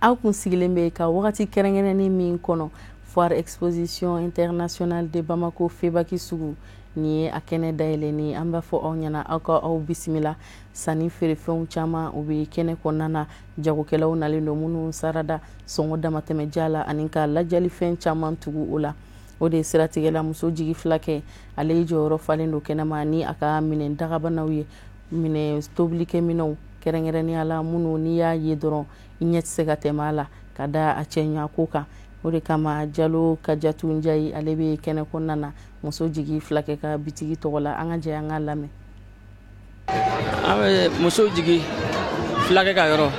Aw kun sigilen bɛ ka wagati kɛrɛnkɛrɛnnen min kɔnɔ, Foire Exposition Internationale de Bamako, FEBAK sugu, nin ye a kɛnɛ dayɛlɛni. An b'a fɔ aw ɲɛna, aw ka aw bisimila. Sanni feerefɛnw caman u bɛ kɛnɛ kɔnɔna na. Jagokɛlaw nalen don minnu sarada sɔngɔ damatɛmɛja la ani ka lajalifɛn caman tugu o la. O de ye siratigɛla muso jigi fila kɛ, ale ye jɔyɔrɔ falen don kɛnɛma ni a ka minɛn dagabanaw ye, minɛ tobilikɛminɛw kɛrɛnkɛrɛnnenya la, minnu n'i y'a ye dɔrɔn i ɲɛ tɛ se ka tɛmɛ a la ka da a cɛɲa ko kan. O de kama Jalo Kajatu Njayi, ale bɛ kɛnɛ kɔnɔna na muso jigi filakɛ ka bitigi tɔgɔ la. An ka jɛ an ka lamɛn. An bɛ muso jigi filakɛ ka yɔrɔ,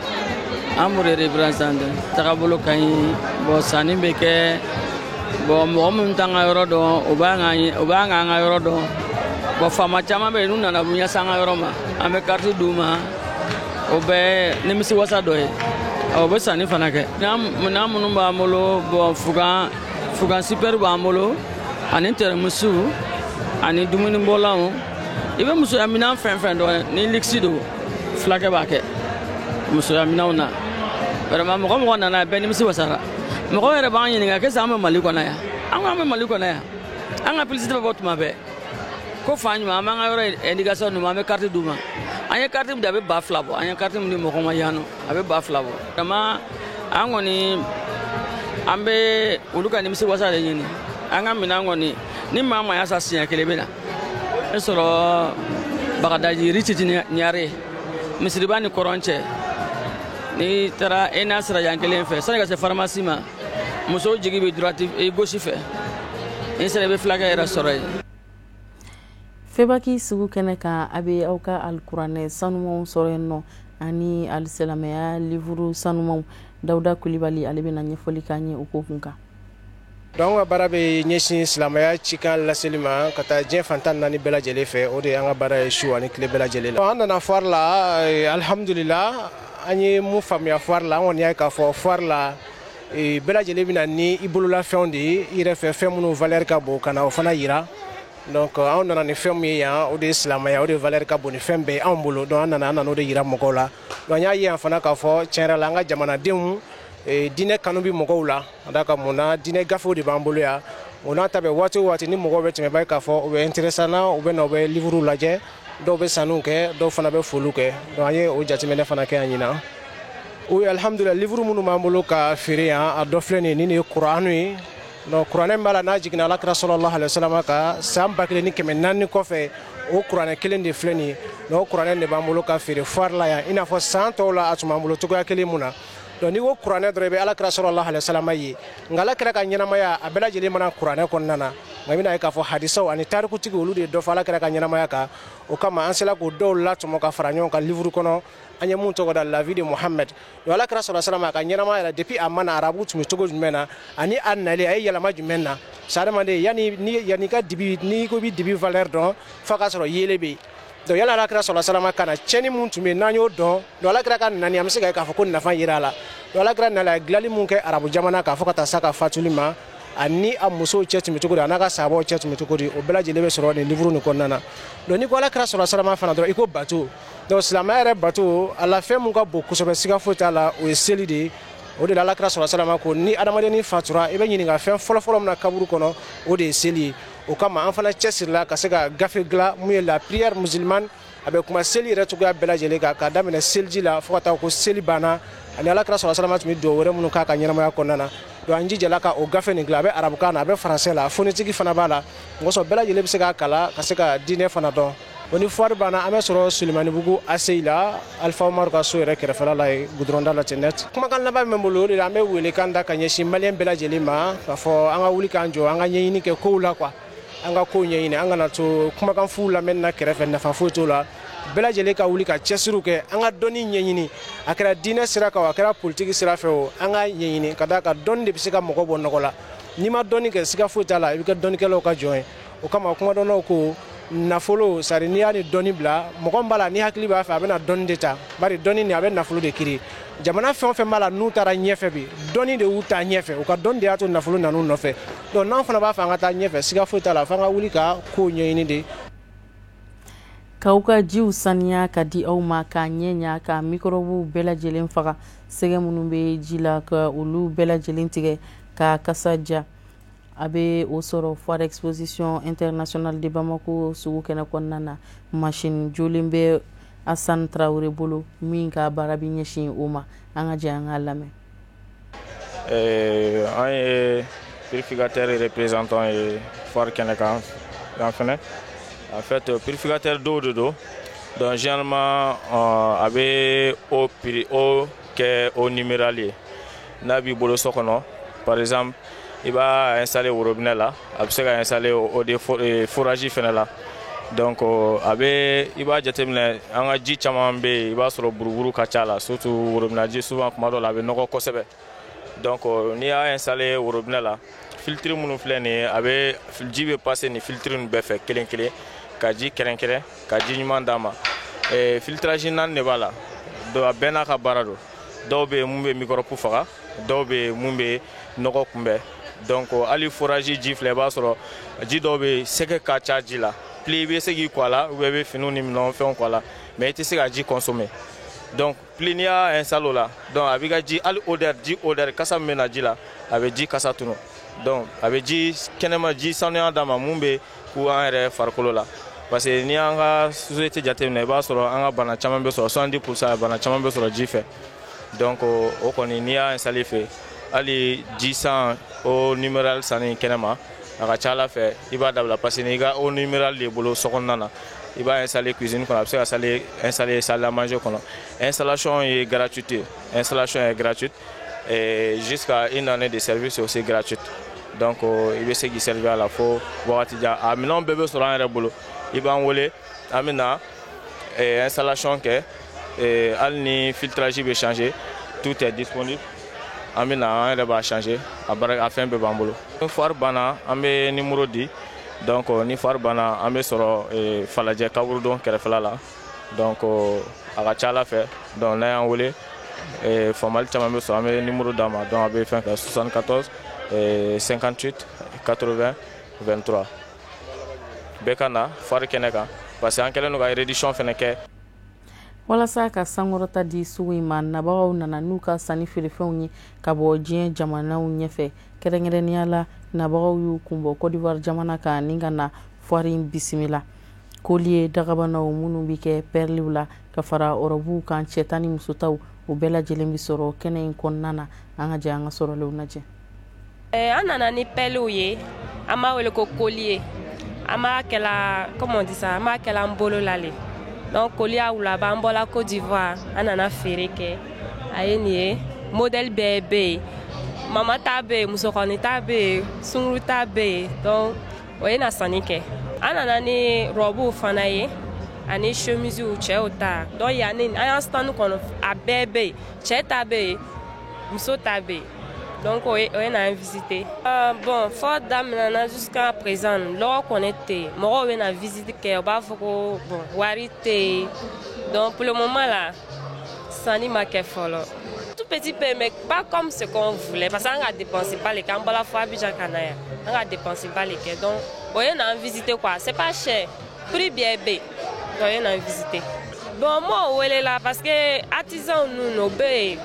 an b'o de représenté. Tagabolo ka ɲi. Bon, sanni bɛ kɛ. Bon, mɔgɔ minnu t'an ka yɔrɔ dɔn, o b'an ka yɔrɔ dɔn. Bon, faama caman bɛ yen, n'u nana, u bɛ ɲɛsin an ka yɔrɔ ma, an bɛ carte d'u ma, o bɛɛ nimisi wasa dɔ ye. O bɛ sanni fana kɛ. Minɛn minnu b'an bolo, bon, fugan fugan super b'an bolo, ani thermos, ani dumunibɔlanw. I bɛ musoya minɛn fɛn fɛn dɔn ni luxe don, fulakɛ b'a kɛ musoya minɛnw na. Vraiment, mɔgɔ mɔgɔ nana, bɛɛ nimisi wasara. Mɔgɔw yɛrɛ b'an ɲininka k'est-ce an bɛ Mali kɔnɔ yan. An ko an bɛ Mali kɔnɔ yan. An ka publicité bɛ bɔ tuma bɛɛ ko fan ɲuman. An b'an ka yɔrɔ indication d'u ma, an bɛ carte d'u ma. An ye carte min di, a bɛ 2000 bɔ. An ye carte min di mɔgɔ ma yan nɔ, a bɛ 2000 bɔ. Vraiment, an kɔni, an bɛ olu ka nimisi wasa de ɲini. An ka minɛn kɔni, ni maa maa y'a san siɲɛ kelen, bɛ na ne sɔrɔ Bagadaji, rue Titi Ɲare, misiriba ni kɔrɔn cɛ. N'i taara e n'a sirajan kelen fɛ, sani ka se pharmacie ma, musow jigi bɛ droite i gauche fɛ. N'i sera, i bɛ fulakɛ yɛrɛ sɔrɔ yen. FEBAK sugu kɛnɛ kan, a bɛ aw ka alikuranɛ sanumanw sɔrɔ yen nɔ ani alisilamɛya livre sanumanw. Dawuda Kulibali, ale bɛna ɲɛfɔli k'an ye o ko kun kan. Donc an ka baara bɛ ɲɛsin silamɛya cikan laseli ma ka taa diɲɛ fantan naani bɛɛ lajɛlen fɛ. O de y'an ka baara ye su ani tile bɛɛ lajɛlen la. An nana foire la, alhamdulila, an ye mun faamuya foire la, an kɔni y'a ye k'a fɔ foire la, bɛɛ lajɛlen bɛ na ni i bololafɛnw de ye, i yɛrɛ fɛ fɛn minnu valeur ka bon, ka na o fana yira. Donc anw nana ni fɛn min ye yan, o de ye silamɛya, o de valeur ka bon ni fɛn bɛɛ ye anw bolo. Donc an nana o de yira mɔgɔw la. Donc an y'a ye yan fana k'a fɔ tiɲɛ yɛrɛ la, an ka jamanadenw, diinɛ kanu bɛ mɔgɔw la. Ka d'a kan mun na? Diinɛ gafew de b'an bolo yan. O n'a ta bɛɛ, waati o waati ni mɔgɔw bɛ tɛmɛ, i b'a ye k'a fɔ u bɛ intéressé an na, u bɛ na, u bɛ livre lajɛ, dɔw bɛ sanniw kɛ, dɔw fana bɛ foliw kɛ. Donc an ye o jateminɛ fana kɛ yan ɲinan. Oui, alhamdulillah, livre minnu b'an bolo ka feere yan, a dɔ filɛ nin ye. Nin de ye Kuranu ye. Donc kuranɛ min b'a la, n'a jiginna Alakira sallallahu alaihi wasallam ka san 1400 kɔfɛ, o kuranɛ kelen de filɛ nin ye. Donc o kuranɛ de b'an bolo ka feere foire la yan, i n'a fɔ san tɔw la a tun b'an bolo cogoya kelen mun na. Donc n'i ko kuranɛ dɔrɔn, i bɛ Alakira sallallahu alaihi wasallam ye. Nka Alakira ka ɲɛnamaya, a bɛɛ lajɛlen mana kuranɛ kɔnɔna na. Nka i bɛna ye k'a fɔ hadisaw ani tarikutigi, olu de ye dɔ fɔ Alakira ka ɲɛnamaya kan. O kama an sela k'o dɔw latɔmɔ ka fara ɲɔgɔn kan livre kɔnɔ, an ye mun tɔgɔ da La vie de Mohammed. Donc Alakira sallallahu alaihi wasallam, a ka ɲɛnamaya yɛrɛ, depuis a ma na, arabu tun bɛ cogo jumɛn na, ani a nalen, a ye yɛlɛma jumɛn na. Sa adamaden, yanni ni yanni ka dibi, n'i ko i bɛ dibi valeur dɔn, f'a ka sɔrɔ yeelen bɛ yen. Donc yala Alakira sallallahu alaihi wasallam ka na, tiɲɛni mun tun bɛ yen, n'an y'o dɔn, donc Alakira ka nani, an bɛ se ka ye k'a fɔ ko nafa yera a la. Donc Alakira nalen, a ye dilanli mun kɛ arabu jamana kan fo ka taa s'a ka fatuli ma, ani a musow cɛ tun bɛ cogo di, a n'a ka sahabaw cɛ tun bɛ cogo di, o bɛɛ lajɛlen bɛ sɔrɔ nin livre nin kɔnɔna na. Donc n'i ko Alakira sallallahu alaihi wasallam fana dɔrɔn, i ko bato. Donc silamɛya yɛrɛ bato, a la fɛn mun ka bon kosɛbɛ, siga foyi t'a la, o ye seli de ye. O de la Alakira sallallahu alaihi wasallam ko ni adamadennin fatura, i bɛ ɲininka fɛn fɔlɔfɔlɔ min na kaburu kɔnɔ, o de ye seli ye. O kama an fana cɛsirila ka se ka gafe dilan mun ye La prière musulmane. A bɛ kuma seli yɛrɛ cogoya bɛɛ lajɛlen kan, k'a daminɛ seliji la fo ka taa ko seli banna, ani Alakira sallallahu alaihi wasallam tun bɛ dugawu wɛrɛ minnu k'a ka ɲɛnamaya kɔnɔna na. Donc an jijala ka o gafe nin dilan. A bɛ arabukan na, a bɛ français la, phonétique fana b'a la. O kosɔn bɛɛ lajɛlen bɛ se k'a kalan ka se ka diinɛ fana dɔn. O ni foire banna, an bɛ sɔrɔ Sulemanibugu ACI la, Alifa Umaru ka so yɛrɛ kɛrɛfɛla la yen, goudron da la ten net. Kumakan laban min bɛ n bolo, o de la an bɛ welekan da ka ɲɛsin maliyɛn bɛɛ lajɛlen ma k'a fɔ an ka wuli k'an jɔ, an ka ɲɛɲini kɛ kow la quoi. An ka kow ɲɛɲini, an kana to kumakan fu lamɛnni na kɛrɛfɛ, nafa foyi t'o la. Bɛɛ lajɛlen ka wuli ka cɛsiriw kɛ, an ka dɔnni ɲɛɲini, a kɛra diinɛ sira kan o, a kɛra politiki sira fɛ o, an ka ɲɛɲini, ka d'a kan dɔnni de bɛ se ka mɔgɔ bɔ nɔgɔ la. N'i ma dɔnni kɛ, siga foyi t'a la, i bɛ kɛ dɔnnikɛlaw ka jɔn ye. O kama kumadɔnnaw ko nafolo sari, n'i y'a ni dɔnni bila, mɔgɔ min b'a la ni hakili b'a fɛ, a bɛna dɔnni de ta, bari dɔnni nin, a bɛ nafolo de kiri. Jamana fɛn o fɛn b'a la n'u taara ɲɛfɛ bi, dɔnni de y'u taa ɲɛfɛ, u ka dɔnni de y'a to nafolo nan'u nɔfɛ. Donc n'an fana b'a fɛ an ka taa ɲɛfɛ, siga foyi t'a la, f'an ka wuli ka kow ɲɛɲini de. K'aw ka jiw saniya ka di aw ma, k'a ɲɛ ɲa, ka mikɔrɔbuw bɛɛ lajɛlen faga, sɛgɛ minnu bɛ ji la, ka olu bɛɛ lajɛlen tigɛ, ka kasa ja, a bɛ o sɔrɔ Foire Exposition Internationale de Bamako sugu kɛnɛ kɔnɔna na. Machine jolen bɛ Asan Tarawele bolo min ka baara bɛ ɲɛsin o ma. An ka jɛ an k'a lamɛn. An ye purificateur représentant ye foire kɛnɛ kan yan fɛnɛ. En fait, purificateur dɔw de don. Donc généralement, a bɛ eau puri, eau kɛ eau minérale ye. N'a b'i bolo so kɔnɔ, par exemple, i b'a installer robinet la, a bɛ se ka installer eau de forage fɛnɛ la. Donc a bɛ, i b'a jateminɛ, an ka ji caman bɛ yen, i b'a sɔrɔ buruburu ka ca la, surtout robinet ji. Souvent, kuma dɔw la, a bɛ nɔgɔ kosɛbɛ. Donc n'i y'a installer robinet la, filtre minnu filɛ nin ye, a bɛ ji bɛ passer nin filtre ninnu bɛɛ fɛ kelen kelen, ka ji kɛrɛnkɛrɛn, ka ji ɲuman d'a ma. Filtrage naani de b'a la. Donc a bɛɛ n'a ka baara don. Dɔw bɛ yen mun bɛ microbe faga, dɔw bɛ yen mun bɛ nɔgɔ kunbɛn. Donc hali forage ji filɛ, i b'a sɔrɔ ji dɔw bɛ yen, sɛgɛ ka ca ji la. Plus i bɛ se k'i ko a la, ou bien i bɛ finiw ni minɛnw fɛnw ko a la, mais i tɛ se ka ji consommer. Donc plus n'i y'a installer o la, donc a b'i ka ji, hali odeur, ji odeur, kasa min bɛ na ji la, a bɛ ji kasa tunu. Donc a bɛ ji kɛnɛma, ji sanuya d'a ma mun bɛ ku an yɛrɛ farikolo la. Parce que n'i y'an ka société jateminɛ, i b'a sɔrɔ an ka bana caman bɛ sɔrɔ, 70 % bana caman bɛ sɔrɔ ji fɛ. Donc o kɔni, n'i y'a installer fɛ, hali ji san eau minérale sanni kɛnɛma, a ka ca ala fɛ i b'a dabila, parce que n'i ka eau minérale de bolo so kɔnɔna na, i b'a installer cuisine kɔnɔ, a bɛ se ka installer salle à manger kɔnɔ. Installation ye gratuite ye, installation est gratuite et jusqu'à une année de service aussi gratuite. Donc i bɛ se k'i servir a la fo wagati jan. A minɛnw bɛɛ bɛ sɔrɔ an yɛrɛ bolo. I b'an wele, an bɛ na installation kɛ. Hali ni filtrage bɛ changer, tout est disponible. An bɛ na, an yɛrɛ b'a changer, a baara, a fɛn bɛɛ b'an bolo. Ni foire banna, an bɛ numéro di. Donc ni foire banna, an bɛ sɔrɔ Falajɛ kaburudon kɛrɛfɛla la. Donc a ka ca ala fɛ, donc n'a y'an wele, faamuyali caman bɛ sɔrɔ. An bɛ numéro d'a ma. Donc a bɛ fɛn kɛ 74 58 80 23. Bɛɛ ka na foire kɛnɛ kan, parce que an kɛlen don ka réduction fɛnɛ kɛ. Walasa ka sankɔrɔta di sugu in ma, nabagaw nana n'u ka sanni feerefɛnw ye ka bɔ diɲɛ jamanaw ɲɛfɛ. Kɛrɛnkɛrɛnnenya la, nabagaw y'u kunbɔ Côte d'Ivoire jamana kan ni ka na foire in bisimila. Collier, dagabanaw minnu bɛ kɛ perlew la, ka fara ɔrɔbuw kan, cɛ ta ni musotaw, o bɛɛ lajɛlen bɛ sɔrɔ kɛnɛ in kɔnɔna na. An ka jɛ an ka sɔrɔlenw lajɛ. An nana ni perlew ye, an b'a wele ko collier. An b'a kɛla, comment on dit ça, an b'a kɛla an bolo la le. Donc collier wulaba, an bɔla Côte d'Ivoire, an nana feere kɛ. A ye nin ye, modèle bɛɛ bɛ yen, mama ta bɛ yen, musokɔni ta bɛ yen, sunkuru ta bɛ yen. Donc o ye na sanni kɛ. An nana ni robew fana ye ani chemisew, cɛw ta. Donc yanni an y'an stand kɔnɔ, a bɛɛ bɛ yen, cɛ ta bɛ yen, muso ta bɛ yen. Donc o ye n'an visiter. Bon, fɔ daminɛna jusqu'à présent, lɔgɔ kɔni tɛ yen. Mɔgɔw bɛ na visite kɛ, u b'a fɔ ko bon, wari tɛ yen. Donc pour le moment là, sanni ma kɛ fɔlɔ, tout petit peu, mais pas comme ce qu'on voulait, parce que an ka dépense ba le kɛ. An bɔra fo Abidjan ka na yan, an ka dépense ba le kɛ. Donc o ye n'an visiter quoi, c'est pas cher, prix bɛɛ bɛ yen. Donc o ye n'an visiter. Bon, mɔgɔw welela parce que artisan ninnu, o bɛ yen.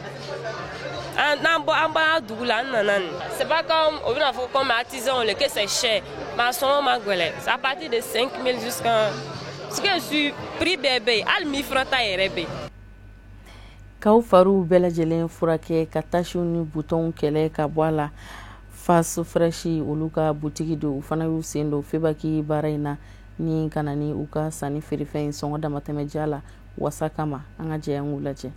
N'an bɔ, an bɔra dugu la, an nana nin, c'est pas comme o bɛna fɔ comme artisan le que c'est cher, mais a sɔngɔ ma gɛlɛn. C'est à partir de 5000 jusqu'à ce que je suis, prix bɛɛ bɛ yen, hali 1000 francs ta yɛrɛ bɛ yen. K'aw fariw bɛɛ lajɛlen furakɛ, ka tasiw ni butɔnw kɛlɛ ka bɔ a la, Face Fresh, olu ka butigi don. U fana y'u sen don Febaki baara in na ni ka na ni u ka sanni feerefɛn sɔngɔ damatɛmɛdiya la wasa kama. An ka jɛ an k'u lajɛ.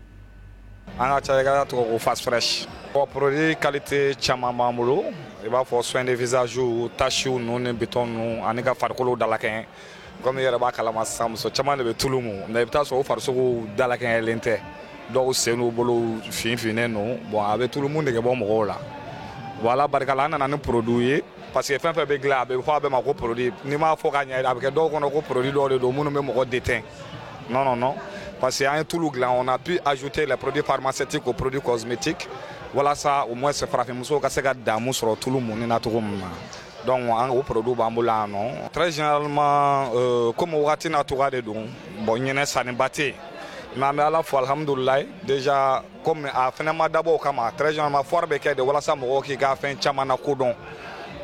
An ka cakɛda tɔgɔ ko Face Fresh. Bon, produit qualité caman b'an bolo, i b'a fɔ soin de visage, taches ninnu ni bouton ninnu, ani ka farikolo dalakɛɲɛ. Comme i yɛrɛ b'a kalama sisan, muso caman de bɛ tulu mu, mais i bɛ taa sɔrɔ o farisogo dalakɛɲɛlen tɛ, dɔw sen n'u bolo fin finnen don. Bon, a bɛ tulu mun nege bɔ mɔgɔw la. Bon, ala barika la, an nana ni produit ye, parce que fɛn fɛn bɛ dilan, a bɛ fɔ a bɛɛ ma ko produit. N'i m'a fɔ ka ɲɛ, a bɛ kɛ dɔw kɔnɔ ko produit dɔw de don minnu bɛ mɔgɔ déteint. Non, non, non, parce que an ye tulu dilan, on a pu ajouter les produits pharmaceutiques aux produits cosmétiques, walasa au moins farafinmusow ka se ka damu sɔrɔ tulu munni na cogo min na. Donc an o produit b'an bolo yan nɔ. Très généralement, comme wagati n'a cogoya de don, bon, ɲinɛ sanniba tɛ yen, mais an bɛ Ala fo, alhamdulilayi. Déjà, comme a fɛnɛ ma dabɔ o kama, très généralement foire bɛ kɛ de walasa mɔgɔw k'i ka fɛn caman na kodɔn.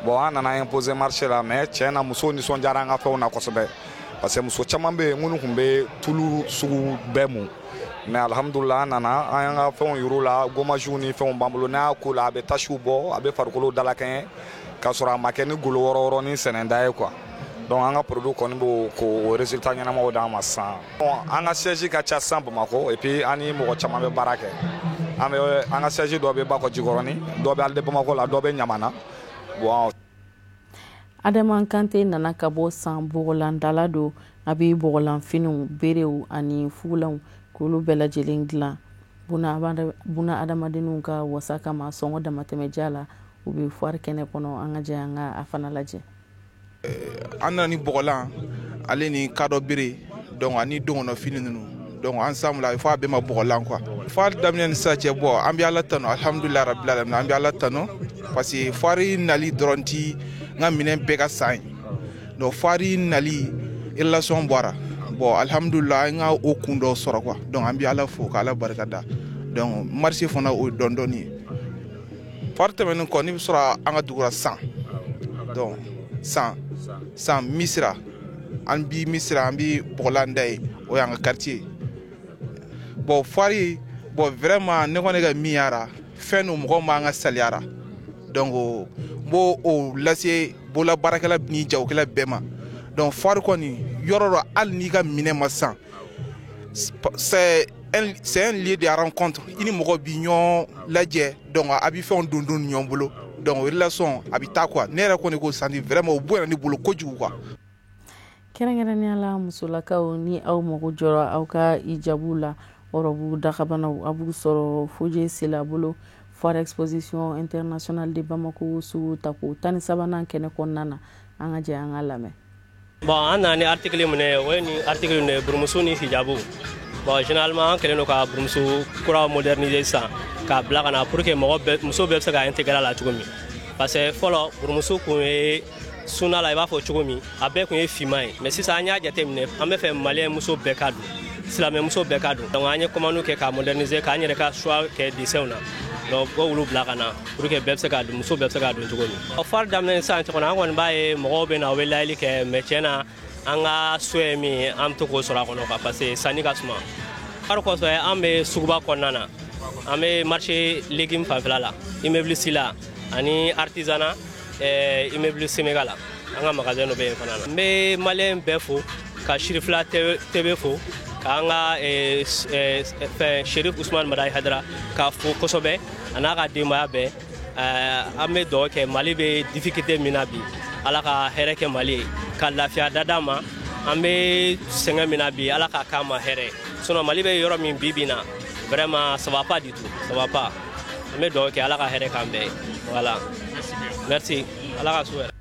Bon, an nana imposer marché la, mais tiɲɛ na, musow nisɔndiyara an ka fɛnw na kosɛbɛ, parce que muso caman bɛ yen minnu tun bɛ tulu sugu bɛɛ mun. Mais alhamdulilah, an nana an y'an ka fɛnw yir'u la. Gommagew ni fɛnw b'an bolo, n'a y'a ko la, a bɛ tachew bɔ, a bɛ farikolo dalakɛɲɛ k'a sɔrɔ a ma kɛ ni golo wɔrɔ wɔrɔ ni sɛnɛnda ye quoi. Donc an ka produit kɔni b'o k'o résultat ɲɛnamaw d'an ma sisan. Bon, an ka siège ka ca sisan Bamakɔ, et puis an ni mɔgɔ caman bɛ baara kɛ. An bɛ an ka siège dɔ bɛ Bakɔ Jikɔrɔni, dɔ bɛ Alide Bamakɔ la, dɔ bɛ Ɲamana. Bon. Adama Kante nana ka bɔ San, bɔgɔlandala don. A bɛ bɔgɔlanfiniw, berew ani fugulanw k'olu bɛɛ lajɛlen dilan buna adamadenw ka wasa kama, sɔngɔ damatɛmɛja la. U bɛ foire kɛnɛ kɔnɔ. An ka jɛ an ka a fana lajɛ. An nana ni bɔgɔlan ale ni kadɔ bere, donc ani dongɔnɔ fini ninnu. Donc ensemble, a bɛ fɔ a bɛɛ ma bɔgɔlan quoi. Foire daminɛ ni sisan cɛ, bɔ, an bɛ Ala tanu, alhamdulilayi rabil alamin, an bɛ Ala tanu, parce que foire nali dɔrɔn ti n ka minɛn bɛɛ ka san ye. Donc foire nali relation bɔra. Bon, alhamdulilah, an ka o kun dɔ sɔrɔ quoi. Donc an bɛ Ala fo k'Ala barika da. Donc marché fana, o ye dɔɔni dɔɔni ye. Foire tɛmɛnen kɔ, ne bɛ sɔrɔ an ka dugu la San. Donc San Misira, an bi Misira, an bi bɔgɔlan da ye, o y'an ka quartier. Bon, foire, bon, vraiment, ne kɔni ka min yara fɛn don, mɔgɔ m'an ka saliyara. Donc n b'o o lase bolola baarakɛla ni jagokɛla bɛɛ ma. Donc foire kɔni, yɔrɔ dɔ, hali n'i ka minɛn ma san, c'est un lieu de rencontre. I ni mɔgɔ bi ɲɔgɔn lajɛ, donc a bɛ fɛnw don don ɲɔgɔn bolo. Donc relation a bɛ taa quoi. Ne yɛrɛ kɔni k'o senti, vraiment, o bonyana ne bolo kojugu quoi. Kɛrɛnkɛrɛnnenya la, musolakaw, ni aw mago jɔra aw ka hijabu la, robe dagabanaw, a b'u sɔrɔ Foje Sela bolo, Foire Exposition Internationale de Bamako sugu tako 13nan kɛnɛ kɔnɔna na. An ka jɛ an ka lamɛn. Bon, an nana ni article mun ye, o ye ni article ninnu ye, burumusu ni hijabu. Bon, généralement, an kɛlen don ka burumusu kura moderniser sisan k'a bila ka na pour que mɔgɔ bɛɛ, muso bɛɛ bɛ se ka intégrer a la cogo min, parce que fɔlɔ, burumusu kun ye suna la, i b'a fɔ cogo min, a bɛɛ kun ye finman ye. Mais sisan, an y'a jateminɛ, an bɛ fɛ malien muso bɛɛ ka don, silamɛmuso bɛɛ ka don. Donc an ye commande kɛ k'a moderniser, k'an yɛrɛ ka choix kɛ dessin na. Donc o olu bila ka na pour que bɛɛ bɛ se ka don, muso bɛɛ bɛ se ka don cogo min. Foire daminɛ sisan cɛ kɔnɔ, an kɔni b'a ye mɔgɔw bɛ na, u bɛ layɛli kɛ, mais tiɲɛ na, an ka so ye min ye, an bɛ to k'o sɔrɔ a kɔnɔ quoi, parce que sanni ka suma. Foire kɔfɛ, an bɛ suguba kɔnɔna na, an bɛ marché légumes fanfɛla la, immeuble Sila ani artisanat, immeuble Semega la, an ka magasin dɔ bɛ yen fana na. N bɛ malien bɛɛ fo, ka Sirifila TV fo, k'an ka fɛn Sherif Usman Madayi Hadara k'a fo kosɛbɛ, a n'a ka denbaya bɛɛ. An bɛ dugawu kɛ, Mali bɛ difficulté min na bi, Ala ka hɛrɛ kɛ Mali ye, ka lafiya da d'an ma. An bɛ sɛgɛn min na bi, Ala ka k'an ma hɛrɛ. Sinon Mali bɛ yɔrɔ min bi bi in na, vraiment, ça va pas du tout, ça va pas. An bɛ dugawu kɛ, Ala ka hɛrɛ k'an bɛɛ ye. Voilà, merci, Ala ka su hɛrɛ.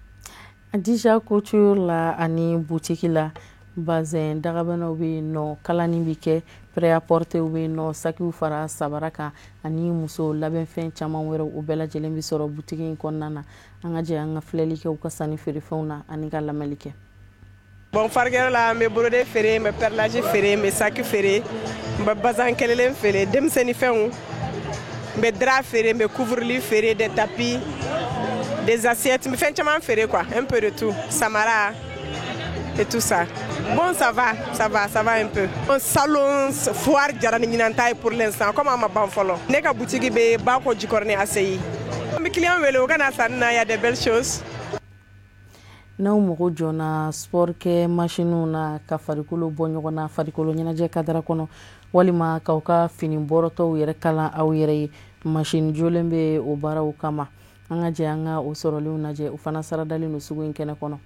Adija Couture la ani butiki la, bazin dagabanaw bɛ yen nɔ, kalani bɛ kɛ, prêt-à-porter bɛ yen nɔ, sakiw fara sabara kan ani muso labɛnfɛn caman wɛrɛw, o bɛɛ lajɛlen bɛ sɔrɔ butiki in kɔnɔna na. An ka jɛ an ka filɛli kɛ u ka sanni feerefɛnw na ani ka lamɛnli kɛ. Bon, farikɛyɔrɔ la, n bɛ brodé feere, n bɛ perlage feere, n bɛ sac feere, n bɛ bazin kɛlɛlen feere, denmisɛnnin fɛnw, n bɛ drap feere, n bɛ couvre-lit feere, des tapis, des assiettes, n bɛ fɛn caman feere quoi, un peu de tout, samara et tout ça. Bon, ça va, ça va, ça va un peu. Bon, salon foire jara ni ɲinan ta ye pour l'instant, comme a ma ban fɔlɔ. Ne ka boutique bɛ Bakɔ Jikɔrɔni ACI. N bɛ client wele u ka na sanni na, y a des belles choses. N'aw mago jɔna sport kɛ machiniw na ka farikolo bɔ ɲɔgɔn na, farikolo ɲɛnajɛ kadara kɔnɔ, walima k'aw ka fini bɔrɔtɔw yɛrɛ kalan aw yɛrɛ ye, machine jolen bɛ o baaraw kama. An ka jɛ an ka o sɔrɔlenw lajɛ, o fana saradalen don sugu in kɛnɛ kɔnɔ.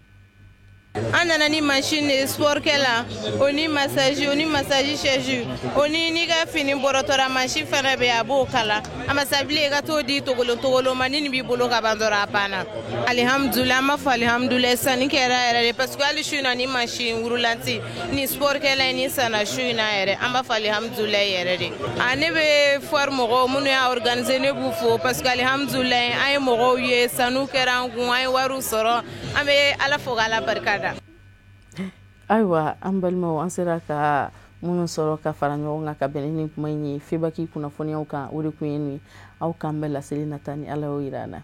An nana ni machine de sport kɛ la, o ni massage, o ni massage chaise, o ni n'i ka fini bɔrɔtɔra, machine fana bɛ yen, a b'o kala. A ma sa bilen, i ka t'o di togolo togolo ma. Ni nin b'i bolo ka ban dɔrɔn, a banna. Alihamudulila, an b'a fɔ alihamudulila, sanni kɛra yɛrɛ de, parce que hali su in na, ni machine roulante ni sport kɛla ni sanna su in na yɛrɛ. An b'a fɔ alihamudulila yɛrɛ de. A ne bɛ foire mɔgɔw minnu y'a organiser, ne b'u fo, parce que alihamudulila, an ye mɔgɔw ye, sanu kɛra an kun, an ye wariw sɔrɔ. An bɛ Ala fo k'Ala barika da. Ayiwa, an balimaw, an sera ka minnu sɔrɔ ka fara ɲɔgɔn kan ka bɛn ni kuma in ye FEBAK kunnafoniyaw kan, o de tun ye nin. Aw k'an bɛɛ laseli nata ni Ala y'o yira an na.